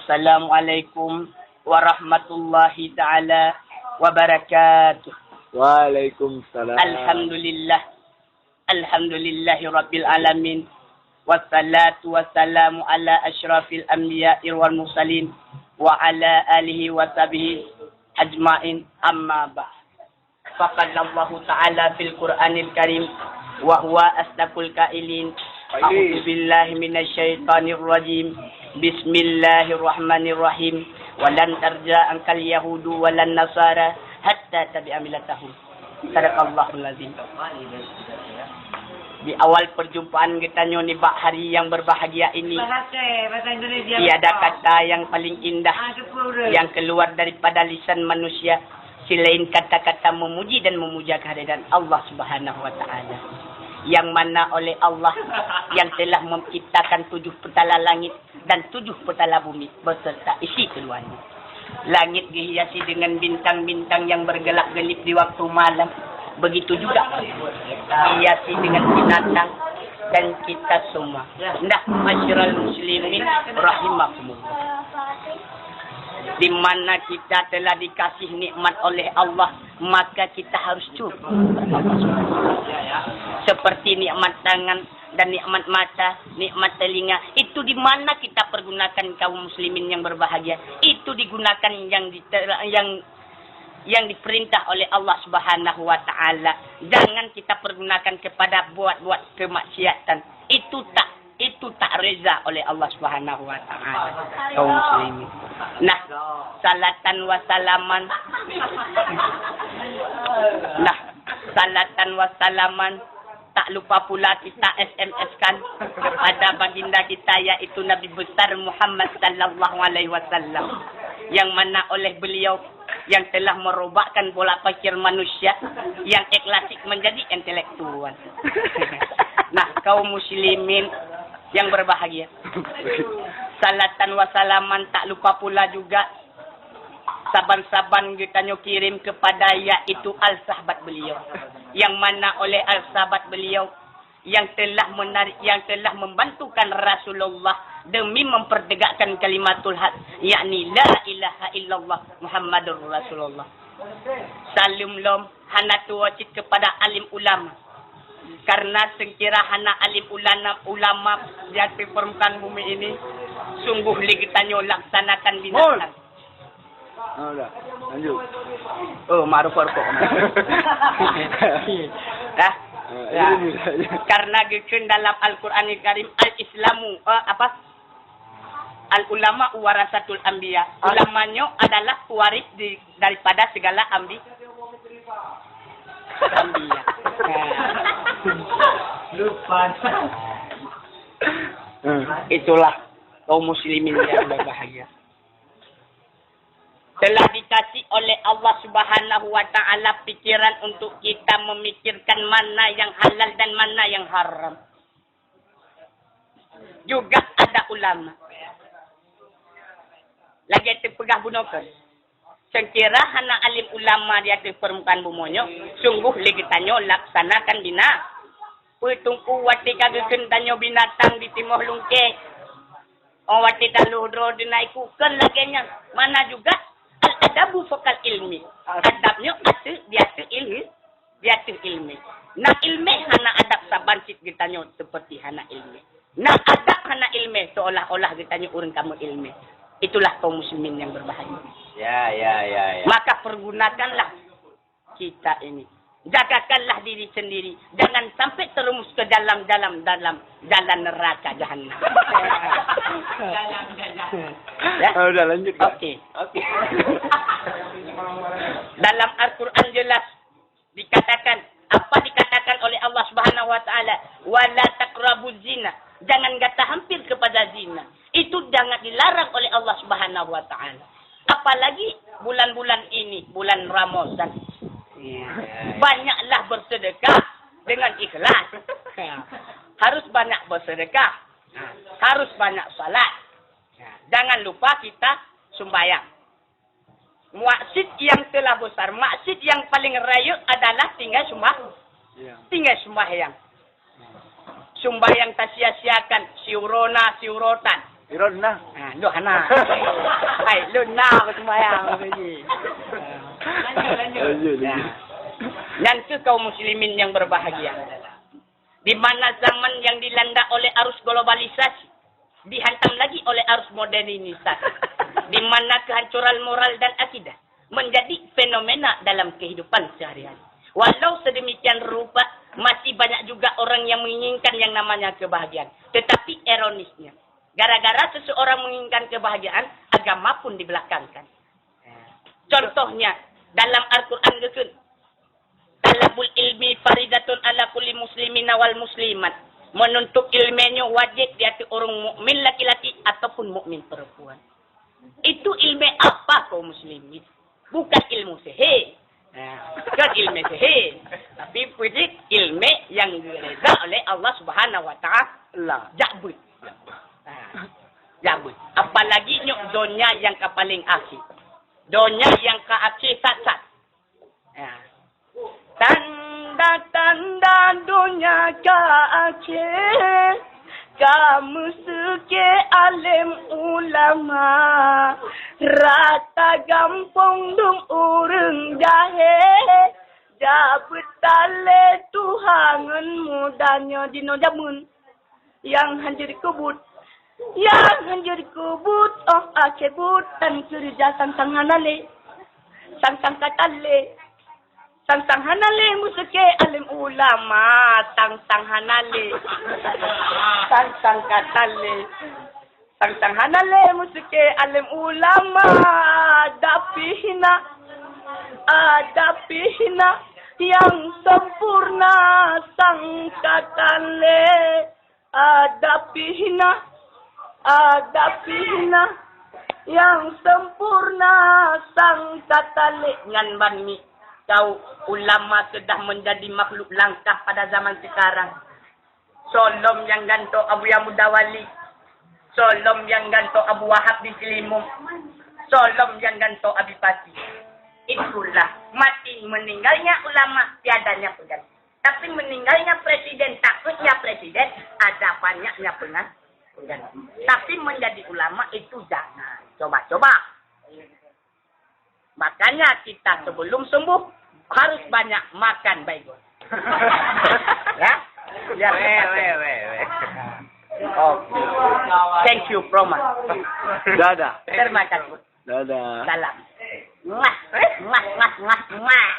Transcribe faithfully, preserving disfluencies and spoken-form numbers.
Assalamualaikum warahmatullahi taala wabarakatuh. Waalaikumsalam. Alhamdulillah. Alhamdulillahi rabbil alamin. Wassalatu wassalamu ala asyrafil anbiya'i wal mursalin wa ala alihi wa sahbihi ajmain. Amma ba'd. Faqala Allahu ta'ala fil Qur'anil Karim wa huwa asdaqul qailin. A'udzu billahi minasy syaithanir rajim. Bismillahirrahmanirrahim. Wa lan tarda ankal yahudu wa lan nasara hatta tabi'a millatahum. Sadaqallahul azim. Di awal perjumpaan geutanyoe nibak hari yang berbahagia ini, tiada kata yang paling indah yang keluar daripada lisan manusia selain kata-kata memuji dan memuja kehadiran Allah Subhanahu wa Ta'ala, yang mana oleh Allah yang telah menciptakan tujuh petala langit dan tujuh petala bumi beserta isi keduanya. Langit dihiasi dengan bintang-bintang yang bergelap-gelip di waktu malam. Begitu juga dihiasi dengan binatang dan kita semua. Nah, ma'asyiral muslimin rahimakumullah. Di mana kita telah dikasih nikmat oleh Allah, maka kita harus syukur. Seperti nikmat tangan dan nikmat mata, nikmat telinga, itu di mana kita pergunakan, kaum muslimin yang berbahagia? Itu digunakan yang di, yang, yang diperintah oleh Allah Subhanahu wa Ta'ala. Jangan kita pergunakan kepada buat-buat kemaksiatan. Itu tak, itu tak reza oleh Allah Subhanahu wa Ta'ala, kaum muslimin. Nah, salatan wa salaman. Nah, salatan wa salaman. Tak lupa pula kita S M S-kan kepada baginda kita, yaitu Nabi besar Muhammad sallallahu alaihi wasallam, yang mana oleh beliau yang telah merubahkan pola pikir manusia yang klasik menjadi intelektual. Nah, kaum muslimin yang berbahagia, salatan wa salaman tak lupa pula juga saban-saban geutanyoe kirim kepada, yaitu al-sahabat beliau, yang mana oleh al-sahabat beliau yang telah menarik, yang telah membantukan Rasulullah demi mempertegakkan kalimatul haq, yakni la ilaha illallah Muhammadur Rasulullah. Saleuem lom hana tuwoe cit kepada alim ulama. Karena seukira hana alim ulama, ulama di ateueh permukaan bumi ini, sungguh lé geutanyoe laksanakan binatang. Oh, dah. Lanjut. Oh, mak rokok-rokok. Dah. Eh, ya. Ini, ini. Karena geukheun dalam Al-Quranil Karim, al-Islamu, eh, apa? Al-ulama warasatul anbiya. Ulama nyoe adalah pewaris di, daripada segala ambi-, anbiya. Lupa. Itulah kaum muslimin yang berbahagia. Telah dikasih oleh Allah Subhanahu wa Ta'ala pikiran untuk kita memikirkan mana yang halal dan mana yang haram. Juga ada ulama. Lagée teupeugah bunoe kon, seukira hana alim ulama di ateueh permukaan bumoe nyoe, sungguh lé geutanyoe laksanakan bina. Peuteungku watée ka geukheun tanyoe binatang di timoh lungkée. Oh, watée taloh droe deuh na iku, kon lagée nyan. Mana juga al-adabu fokal ilmi. Adab nyoe ateueh, di ateueh ilmi, di ateueh ilmi. Na ilmi hana adab saban cit geutanyoe seperti hana ilmi. Na adab hana ilmi seolah-olah geutanyoe ureuëng kamoe ilmi. Itulah kaum muslimin yang berbahagia. Ya, ya, ya, ya. Maka pergunakanlah kita ini. Jagakanlah diri sendiri. Jangan sampai terjerumus ke dalam, dalam, dalam jalan neraka jahanam. Ya? Oh, udah lanjut, Kak. Oke. Oke. Dalam Al-Quran jelas dikatakan, apa dikatakan oleh Allah Subhanahu wa Ta'ala, "Wala taqrabuz zina." Jangan gata hampir kepada zina. Itu sangat dilarang oleh Allah Subhanahu wa Ta'ala. Apalagi bulan-bulan ini, bulan Ramadan. Ya. Banyaklah bersedekah dengan ikhlas. Ya. Harus banyak bersedekah. Harus banyak salat. Ya. Jangan lupa kita sumbayang. Maksiat yang telah besar, maksiat yang paling rayeuk adalah tinggai sumba-, ya, tinggai sumbahyang. Sumbahyang tasia-siakan, siuroe na, siuroe tan. Droeneuh na. Ha, lôn hana. Hai, lôn na beuseumayang lagèe nyan. Lanjut, lanjut. Lanjut, lanjut. Nah. Nyan keuh kaum muslimin yang berbahagia. Di mana zaman yang dilanda oleh arus globalisasi, dihantam lagi oleh arus modernisasi, di mana kehancuran moral dan akidah menjadi fenomena dalam kehidupan sehari-hari. Walau sedemikian rupa, masih banyak juga orang yang menginginkan yang namanya kebahagiaan. Tetapi ironisnya, gara-gara seseorang menginginkan kebahagiaan, agama pun dibelakangkan. Contohnya, dalam Al-Quran geukheun, "Talabul ilmi faridatun ala kulli muslimina wal muslimat." Menuntut ilmu nyoe wajib di ateueh ureueng mukmin laki-laki ataupun mukmin perempuan. Itu ilmu apa, kaum muslimin? Bukan ilmu sihir. Ha, bukan ilmu sihir. Tapi peue jih, ilmu yang diridha oleh Allah Subhanahu wa Taala. Jak beuet. Ha, jak beuet. Apalagi nyoe donya nyang ka paleng akhé. Donya nyang ka akhé that-that. Ha. Tanda-tanda donya ka akhé, ka meuseuké além ulama, rata gampông dum ureueng jahé, jak beutalé tuha ngon muda nyoe jinoe jameun. Nyang hanjeuet keu buet, nyang hanjeuet keu buet, óh akhé buet tan keureuja sang-sang hana lé, sang-sang ka tan lé, sang-sang hana lé meuseuké além ulama, sang-sang hana lé, sang-sang ka tan lé, sang-sang hana lé meuseuké além ulama, tapi hina, tapi hina nyang sempurna sang ka tan lé. Tapi hina, tapi hina nyang sempurna sang ka tan lé. Nyan ban mi tau ulama sudah menjadi makhluk langka pada zaman sekarang. Soe lom nyang gantoe Abuya Mudawali, soe lom nyang gantoe Abu Wahab di Seulimeum, soe lom nyang gantoe Abi Pasi. Itulah mati meninggalnya ulama, tiadanya pengganti. Tapi meninggalnya presiden, takutnya presiden, ada banyaknya pengan-, pengganti. Tapi menjadi ulama itu jangan coba-coba. Makanya kita sebelum sembuh harus banyak makan baygon. Ya? Ya. Weh, weh, weh, weh. Oke. Thank you, Proman. Dadah. Terima kasih. Dadah. Salam. Muah, muah, muah, muah, muah.